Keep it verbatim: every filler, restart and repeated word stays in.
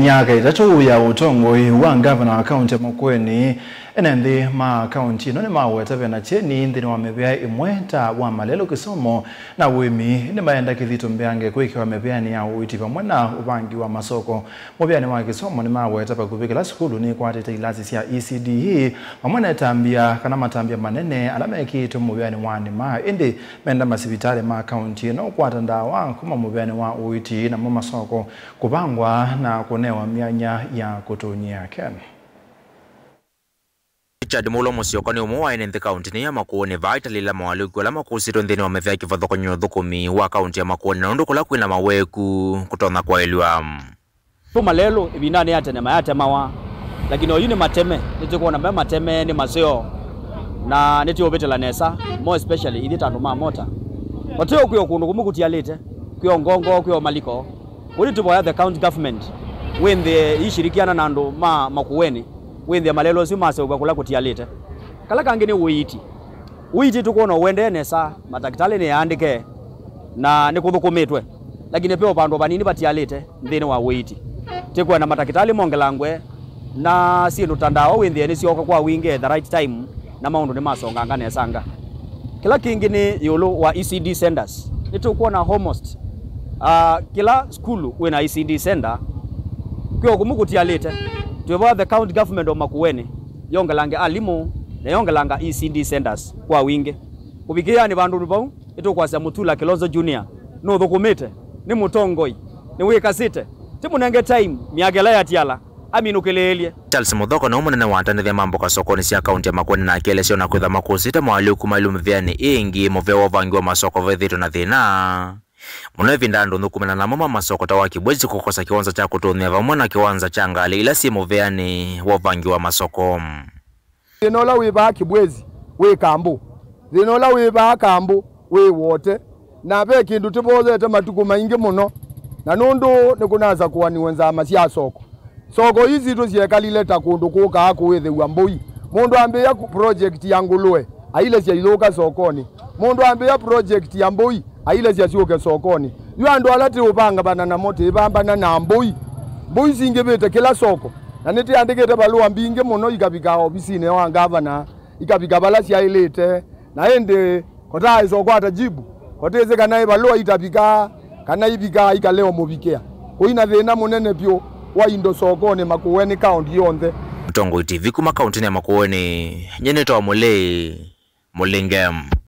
Myaka ĩtatũ ya ũtongoi wa ngavana wa kaunti ya Makueni, ene nthĩ ma kaunti ĩno nĩmaweta vena kyeni nthĩnĩ wa mĩvĩa ĩmwe ta wa malelũ, kĩsomo na ũĩmi. Nĩmaenda kĩthito mbeange kwĩkĩwa mĩvĩanĩ ya ũiiti vamwe na ũvangi wa masoko. Mũvĩanĩ wa kĩsomo nĩmaweta vakuvĩ kĩla sukulu nĩkwatĩte ilasi sya E C D E, vamwe na ĩtambya kana matambya manene ala mekĩĩtwe mũvĩanĩ wa nĩma. Ĩndĩ menda masivitalĩ ma kaunti ĩno ũkwata ndawa kuma mũvĩanĩ wa ũiiti, namo masoko kũvangwa na kũnewa myanya ya kũtũnyĩa. Ken. Richard Mulo Musyoka nĩ ũmwe wa ene nthĩ kauntinĩ ya Makueni, vaa aitalĩla moalyũku ala makũsĩtwe nthĩnĩ wa mĩvĩa ya kĩvathũkany'o ũthũkũmi wa kaunti ya Makueni, na ũndũ kũla kwĩna maweku kũtonya kwaĩlw'a. Tũ malelũ ĩvindanĩ ya tene mayatemawa, lakini oyu nĩ mateme, nĩtũkwona me mateme, nĩ maseo, na nĩtũũvĩtĩla nesa, more especially ithyĩ ta andũ ma mota. Vateo kwĩ o kũndũ kũmwe kũtialĩte, kwĩ o ngongo, kwĩ o maliko. Ũu nĩtũvoya the county government wĩnthĩe ishirikiana na andũ ma Makueni, wĩnthĩe malelũ asu maseũvw'a kũla kũtialĩte. Kala kangĩ nĩ ũiiti. Ũiiti tũkwona ũendee nesa, matakĩtalĩ nĩ aandĩke na nĩkũthũkũmĩtwe, lakini ve o vandũ vanini vatialĩte nthĩnĩ wa ũiiti. Tĩkwenda matakĩtalĩ mongelangwe na syĩndũ ta ndawa wĩnthĩe nĩsyooka kwa wingĩ at the right time, na maũndũ nĩmasonganga nesanga. Kĩla kĩngĩ nĩ ĩũlũ wa E C D centers. Nĩtũkwona almost, ah, kĩla sukulu wĩna E C D center, kwĩ o kũmwe kũtialĩte. Twĩvoya the county government of Makueni yongelange alimũ na yongelanga E C D centers kwa wingĩ. Kũvikĩĩanĩ vandũnĩ vau, nĩtũkwasya Mutula Kilonzo Junior nũthũkũmĩte, nĩ mũtongoi, nĩwĩkasĩte, tĩmũnenge time myaka ĩla yatiala, aminũkĩlĩĩlye. Charles Muthoko nĩwe mũnene wa atandĩthya ma mboka sokonĩ sya kaunti ya Makueni, na akelesya ona kwĩtha makũsĩte moalyũku maĩlu mĩvĩanĩ ĩngĩ, mũvĩa wa ũvangi wa masoko vethĩĩtwe na thĩna mũno ĩvinda andũ nthũkũmĩla namo ma masoko ta wa Kibwezi kũkosa kĩwanza kya kũtũmĩa vamwe na kĩwanza kya ngalĩ ila syĩ mũvĩanĩ wa ũvangi wa masoko. Thĩna ũla wĩ vaa Kibwezi wĩ Kambũ. Thĩna ũla wĩ vaa Kambũ wĩ Wote. Na ve kĩndũ tĩvoyete matukũ maingĩ mũno, na nũndũ nĩkũnasakũaniwe nzama sya soko. Soko ii sitũ syekalile ta kũndũ kũkaa kũĩthĩw'a mbũi. Mũndũ ambĩĩa ku-, project ya ngũlũe, ailesya ithũka sokonĩ. Mũndũ ambĩĩa project ya mbũi, ailesya syũke sokonĩ. Yu andũ ala tĩũvangavana namo tĩvambana na mbũi. Mbũi singĩvĩte kĩla soko, na nĩtĩandĩkĩte valũa mbingĩ mũno ikavika ovisinĩ wa ngavana, ikavika vala syaĩlĩte, na ĩndĩ kotaaĩsa ũkwata jibu. Kotĩsĩ kana ĩvalũa itavika, kana ivika ikalea ũmũvikĩa. Kũi na thĩna mũnene vyũ wa indo sokonĩ Makueni kaunti yonthe. Mũtongoi T V kuma kauntinĩ ya Makueni, nyie nĩtawa Mũlĩi Mũlinge.